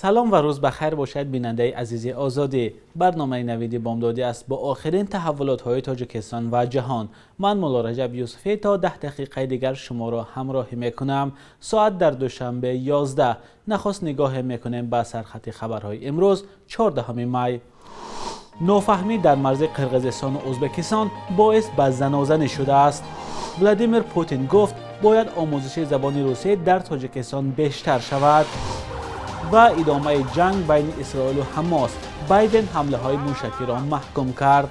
Салом ва рӯз бахайр бошад, бинандаи азизи Озодӣ. Барномаи Навиди Бомдодӣ аст бо охирин таҳаввулотҳои Тоҷикистон ва ҷаҳон. Ман Мулло Раҷаб Юсуфӣ то 10 дақиқаи дигар шуморо ҳамроҳӣ мекунам. Соат дар Душанбе 11. Нахуст нигоҳе мекунем ба сархати хабарҳои имрӯз, 14 май. Нофаҳмӣ дар марзи Қирғизистон ва Ӯзбекистон боис ба занозанӣ шудааст. Владимир Путин гуфт бояд омӯзиши забони русӣ дар Тоҷикистон бештар шавад. Ва идомаи ҷанг байни Исроил ва Ҳамос. Байден ҳамлаҳои мушакиро маҳкум кард.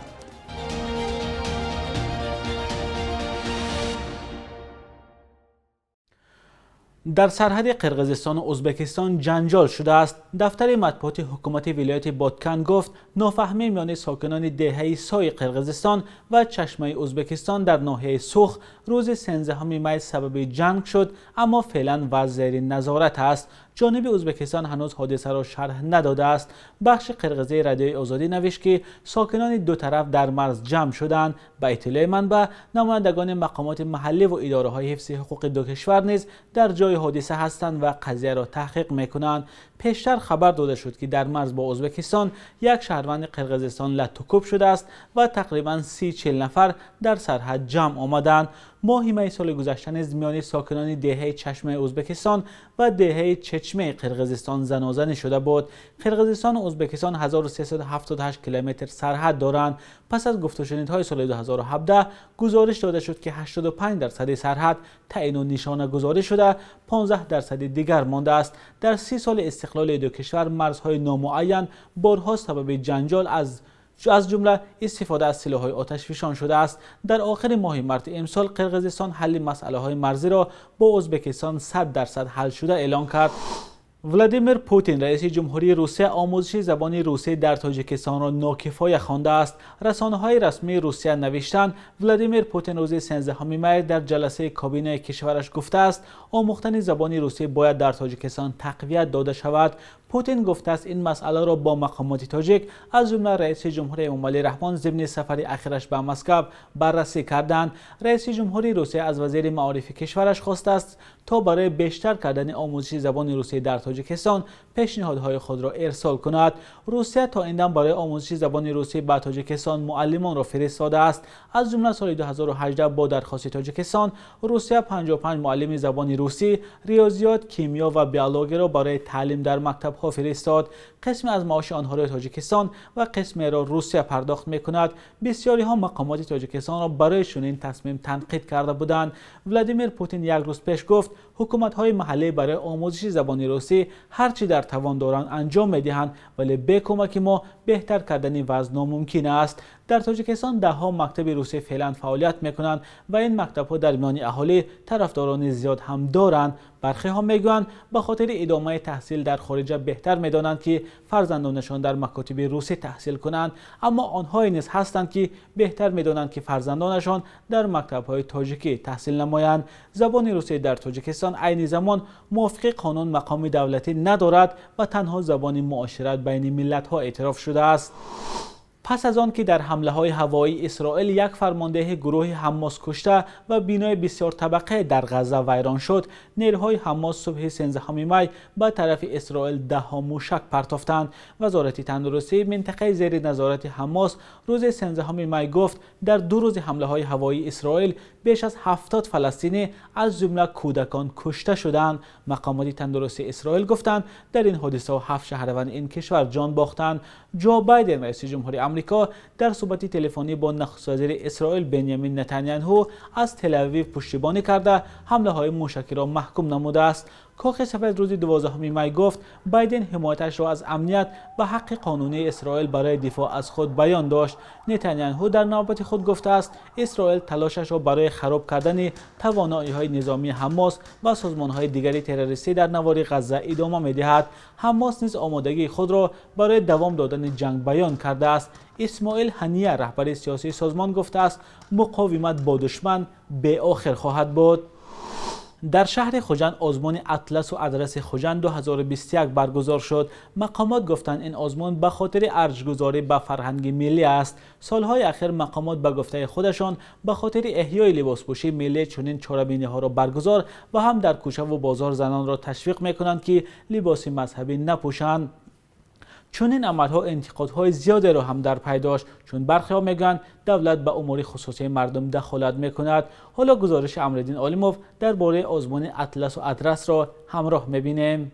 Дар сарҳади Қирғизистон ва Ӯзбекистон ҷанҷол шудааст. Дафтари матбуоти ҳукумати вилояти Баткан гуфт нофаҳмӣ миёни сокинони деҳаи Сои Қирғизистон ва Чашмаи Ӯзбекистон дар ноҳияи Сух рӯзи 13 май сабаби ҷанг шуд, аммо феълан вазъ зери назорат аст. Ҷониби Ӯзбекистон ҳанӯз ҳодисаро шарҳ надодааст. Бахши қирғизии Радиои Озодӣ навишт, ки сокинони ду тараф дар марз ҷамъ шуданд. Ба иттилои манбаъ, намояндагони мақомоти маҳаллӣ ва идораҳои ҳифзи ҳуқуқи ду кишвар низ дар ҷои ҳодиса ҳастанд ва қазияро таҳқиқ мекунанд. Пештар хабар дода шуд, ки дар марз бо Ӯзбекистон як шаҳрванди Қирғизистон латукӯб шудааст ва тақрибан 30-40 нафар дар сарҳад ҷамъ омаданд. Моҳи майи соли гузашта низ миёни сокинони деҳаи Чашмаи Ӯзбекистон ва деҳаи Чечмаи Қирғизистон занозанӣ шуда буд. Қирғизистон ва Ӯзбекистон 1378 километр сарҳад доранд. Пас аз гуфтушунидҳои соли 2017 гузориш дода шуд, ки 85% сарҳад таъину нишонагузорӣ шуда, 15% дигар мондааст. Дар 30 соли истиқлоли ду кишвар марзҳои номуайян борҳо сабаби ҷанҷол аз ҷумла истифода аз силоҳҳои оташфишон шудааст. Дар охири моҳи марти имсол Қирғизистон ҳалли масъалаҳои марзиро бо Ӯзбекистон 100% ҳал шуда эълон кард. Владимир Путин, раиси ҷумҳурии Русия, омӯзиши забони русӣ дар Тоҷикистонро нокифоя хондааст. Расонаҳои расмии Русия навиштанд, Владимир Путин рӯзи 13 май дар ҷаласаи кабинаи кишвараш гуфтааст, омӯхтани забони русӣ бояд дар Тоҷикистон тақвият дода шавад. Путин гуфтааст, ин масъаларо бо мақомоти тоҷик аз ҷумла раиси ҷумҳури Эмомалӣ Раҳмон зимни сафари ахираш ба Москва баррасӣ карданд. Раиси ҷумҳури Русия аз вазири маорифи кишвараш хостааст, то барои бештар кардани омӯзиши забони русӣ дар Тоҷикистон пешниҳодҳои худро ирсол кунад. Русия то ин дам барои омӯзиши забони русӣ ба Тоҷикистон муаллимонро фиристодааст. Аз ҷумла соли 2018 бо дархости Тоҷикистон Русия 55 муаллими забони русӣ, риёзиёт, кимиё ва биологияро барои таълим дар мактабҳо фиристод. Қисме аз маоши онҳоро Тоҷикистон ва қисмеро Русия пардохт мекунад. Бисёриҳо мақомоти Тоҷикистонро барои чунин тасмим танқид карда буданд. Владимир Путин як рӯз пеш гуфт, ҳукуматҳои маҳаллӣ барои омӯзиши забони русӣ ҳарчи дар тавон доранд анҷом медиҳанд, вале бе кӯмаки мо беҳтар кардани вазъ номумкин аст. Дар Тоҷикистон даҳҳо мактаби русӣ феълан фаъолият мекунанд ва ин мактабҳо дар миёни аҳолӣ тарафдорони зиёд ҳам доранд. Бархеҳо мегӯянд, ба хотири идомаи таҳсил дар хориҷа беҳтар медонанд, ки фарзандонашон дар макотиби русӣ таҳсил кунанд, аммо онҳое низ ҳастанд, ки беҳтар медонанд, ки фарзандонашон дар мактабҳои тоҷикӣ таҳсил намоянд. Забони русӣ дар Тоҷикистон айни замон мувофиқи қонун мақоми давлатӣ надорад ва танҳо забони муошират байни миллатҳо эътироф шудааст. Пас аз он ки дар ҳамлаҳои ҳавоии Исроил як фармондеҳи гурӯҳи Ҳамос кушта ва бинои бисёр табақае дар Ғазза вайрон шуд, нерӯҳои Ҳамос субҳи 13 май ба тарафи Исроил даҳҳо мушак партофтанд. Вазорати тандурустии минтақаи зери назорати Ҳамос рӯзи 13 май гуфт, дар ду рӯзи ҳамлаҳои ҳавоии Исроил беш аз 70 фаластинӣ аз ҷумла кӯдакон кушта шуданд. Мақомоти тандурустии Исроил гуфтанд, дар ин ҳодисаҳо 7 шаҳрванди ин кишвар ҷон бохтанд. Ҷо Байден, раиси ҷумҳури Амрико, дар суҳбати телефонӣ бо нахуствазири Исроил Бенямин Нетаняҳу аз Тел-Авив пуштибонӣ карда, ҳамлаҳои мушакиро маҳкум намудааст. Кохи Сафед рӯзи 12 май гуфт, Байден ҳимояташро аз амният ва ҳаққи қонунии Исроил барои дифоъ аз худ баён дошт. Нетаняҳу дар навбати худ гуфтааст, Исроил талошашро барои хароб кардани тавоноиҳои низомии Ҳамос ва созмонҳои дигари террористӣ дар навори Ғазза идома медиҳад. Ҳамос низ омодагии худро барои давом додани ҷанг баён кардааст. Исмоил Ҳания, раҳбари сиёсии созмон, гуфтааст, муқовимат бо душман беохир хоҳад буд. Дар шаҳри Хуҷанд озмуни Атласу Адраси Хуҷанд 2021 баргузор шуд. Мақомот гуфтанд, ин озмун ба хотири арҷгузорӣ ба фарҳанги миллӣ аст. Солҳои ахир мақомот ба гуфтаи худашон ба хотири эҳёи либоспӯшии миллӣ чунин чорабиниҳоро баргузор ва ҳам дар кӯчаву бозор занонро ташвиқ мекунанд, ки либоси мазҳабӣ напӯшанд. Чунин амалҳо интиқодҳои зиёдеро ҳам дар пай дошт, чун бархеҳо мегӯянд, давлат ба умури хусусии мардум дахолат мекунад. Ҳоло гузориши Амриддин Олимов дар бораи озмуни Атласу Адрасро ҳамроҳ мебинем.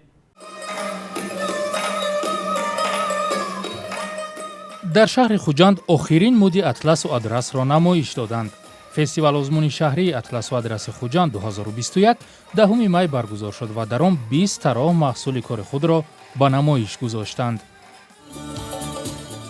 Дар шаҳри Хуҷанд охирин муди Атласу Адрасро намоиш доданд. Фестивал озмуни шаҳрии Атласу Адраси Хуҷанд 2021 10 май баргузор шуд ва дар он 20 тароҳ маҳсули кори худро ба намоиш гузоштанд.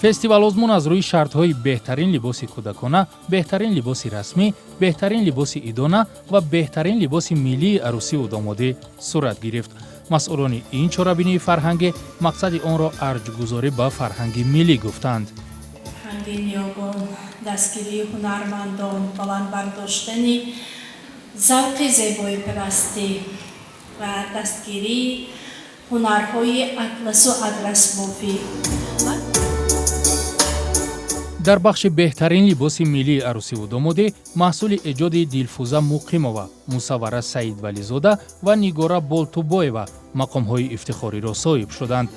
Фестивал озмун аз рӯи шартҳои беҳтарин либоси кӯдакона, беҳтарин либоси расмӣ, беҳтарин либоси идона ва беҳтарин либоси миллии арӯсиву домодӣ сурат гирифт. Масъулони ин чорабинии фарҳангӣ мақсади онро арҷгузорӣ ба фарҳанги миллӣ гуфтанд. Фарҳанги ниёгон, дастгирии ҳунармандон, баланд бардоштани завқи зебоипарастӣ ва дастгирии ҳунарҳои атласу адрасбофӣ. Дар бахши беҳтарин либоси миллии арӯсиву домодӣ маҳсули эҷоди Дилфӯза Муқимова, Мусаввара Саидвализода ва Нигора Болтубоева мақомҳои ифтихориро соҳиб шуданд.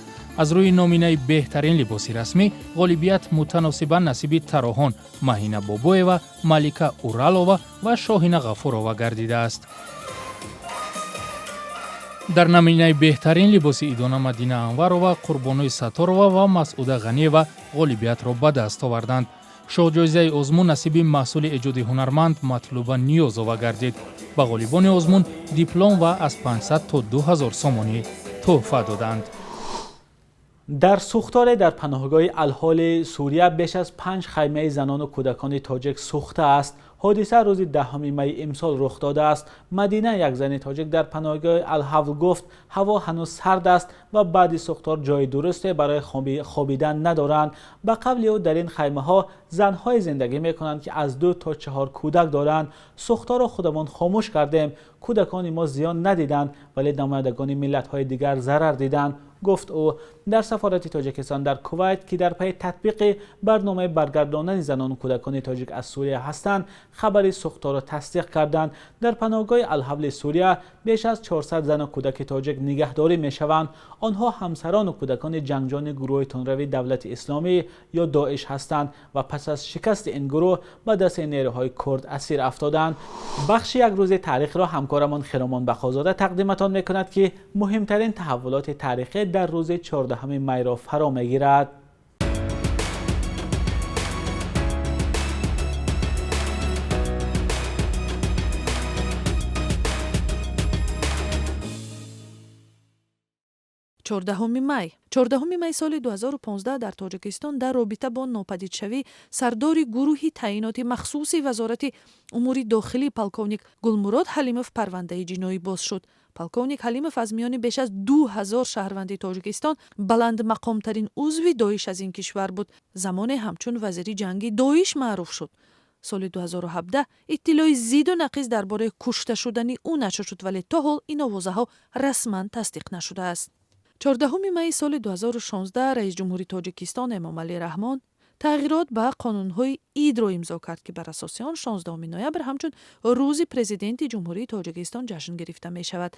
Аз рӯи номинаи беҳтарин либоси расмӣ ғолибият мутаносибан насиби тароҳон Маҳина Бобоева, Малика Уралова ва Шоҳина Ғафурова гардидааст. Дар номинаи беҳтарин либоси идона Мадина Анварова, Қурбонои Сатторова ва Масъуда Ғаниева ғолибиятро ба даст оварданд. Шоҳҷоизаи озмун насиби маҳсули эҷоди ҳунарманд Матлуба Ниёзова гардид. Ба ғолибони озмун диплом ва аз 500 то 2000 сомонӣ тӯҳфа доданд. Дар сӯхторе дар паноҳгоҳи Алҳоли Сурия беш аз 5 хаймаи занону кӯдакони тоҷик сӯхтааст. Ҳодиса рӯзи 10 майи имсол рух додааст. Мадина, як зани тоҷик дар паноҳгоҳи Алҳавл, гуфт, ҳаво ҳанӯз сард аст ва баъди сӯхтор ҷои дурусте барои хобидан надоранд. Ба қавли ӯ, дар ин хаймаҳо занҳое зиндагӣ мекунанд, ки аз 2 то 4 кӯдак доранд. Сӯхторро худамон хомӯш кардем, кӯдакони мо зиён надиданд, вале намояндагони миллатҳои дигар зарар диданд, гуфт ӯ. Дар сафорати Тоҷикистон дар Кувайт, ки дар пайи татбиқи барномаи баргардонани занону кӯдакони тоҷик аз Сурия ҳастанд, хабари сӯхторро тасдиқ карданд. Дар паноҳгоҳи Алҳавли Сурия беш аз 400 зану кӯдаки тоҷик нигаҳдорӣ мешаванд. Онҳо ҳамсарону кӯдакони ҷангҷони гурӯҳи тунрави Давлати Исломӣ ё Доиш ҳастанд ва пас аз шикасти ин гурӯҳ ба дасти нерӯҳои курд асир афтоданд. Бахши як рӯзи таърихро ҳамкорамон Хиромон Бақозода тақдиматон мекунад, ки муҳимтарин таҳаввулоти таърихӣ дар рӯзи 14 майро фаро мегирад. 14 май. 14 май соли 2015 дар Тоҷикистон дар робита бо нопадидшавии сардори гурӯҳи таъиноти махсуси Вазорати умури дохилӣ полковник Гулмурод Ҳалимов парвандаи ҷиноӣ боз шуд. Полковник Ҳалимов аз миёни беш аз 2000 шаҳрванди Тоҷикистон баландмақомтарин узви Доиш аз ин кишвар буд. Замоне ҳамчун вазири ҷанги Доиш маъруф шуд. Соли 2017 иттилои зиду нақиз дар бораи кушта шудани ӯ нашр шуд, вале то ҳол ин овозаҳо расман тасдиқ нашудааст. 14 майи соли 2016 раисҷумҳури Тоҷикистон Эмомалӣ Раҳмон тағйирот ба қонунҳои идро имзо кард, ки бар асоси он 16 ноябр ҳамчун Рӯзи Президенти Ҷумҳурии Тоҷикистон ҷашн гирифта мешавад.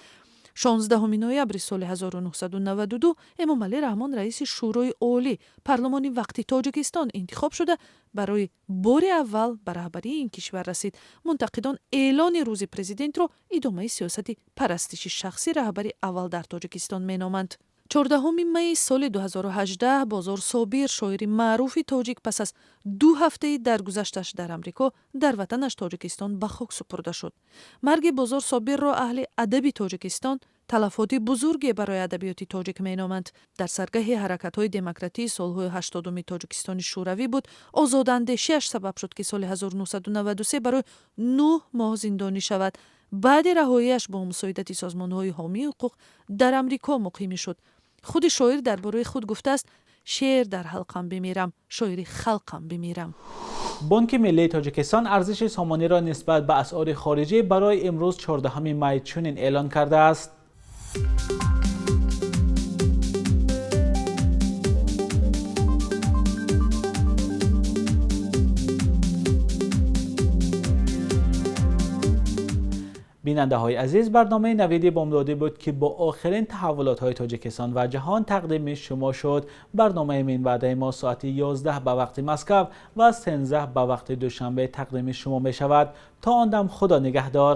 16 ноябри соли 1992 Эмомалӣ Раҳмон раиси Шӯрои Олӣ, парлумони вақти Тоҷикистон, интихоб шуда, барои бори аввал ба раҳбарии ин кишвар расид. Мунтақидон эълони Рӯзи Президентро идомаи сиёсати парастиши шахси раҳбари аввал дар Тоҷикистон меноманд. 14 майи соли 2018 Бозор Собир, шоири маъруфи тоҷик, пас аз 2 ҳафтаи даргузашташ дар Амрико дар ватанаш Тоҷикистон ба хок супурда шуд. Марги Бозор Собирро аҳли адаби Тоҷикистон талафоти бузурге барои адабиёти тоҷик меноманд. Дар саргаҳи ҳаракатҳои демократии солҳои 80-уми Тоҷикистони Шӯравӣ буд. Озодандешиаш сабаб шуд, ки соли 1993 барои 9 моҳ зиндонӣ шавад. Баъди раҳоияш бо мусоидати созмонҳои ҳомии ҳуқуқ дар Амрико муқимӣ шуд. Худи шоир дар бораи худ гуфтааст: «Шеър дар ҳалқам бимирам, шоири халқам бимирам». Бонки миллии Тоҷикистон арзиши сомониро нисбат ба асъори хориҷӣ барои имрӯз 14 май чунин эълон кардааст. Бинандаҳои азиз, барномаи Навиди Бомдодӣ буд, ки бо охирин таҳаввулотҳои Тоҷикистон ва ҷаҳон тақдими шумо шуд. Барномаи минбаъдаи мо соати 11 ба вақти Москав ва 13 ба вақти Душанбе тақдими шумо мешавад. То он дам Худо нигаҳдор.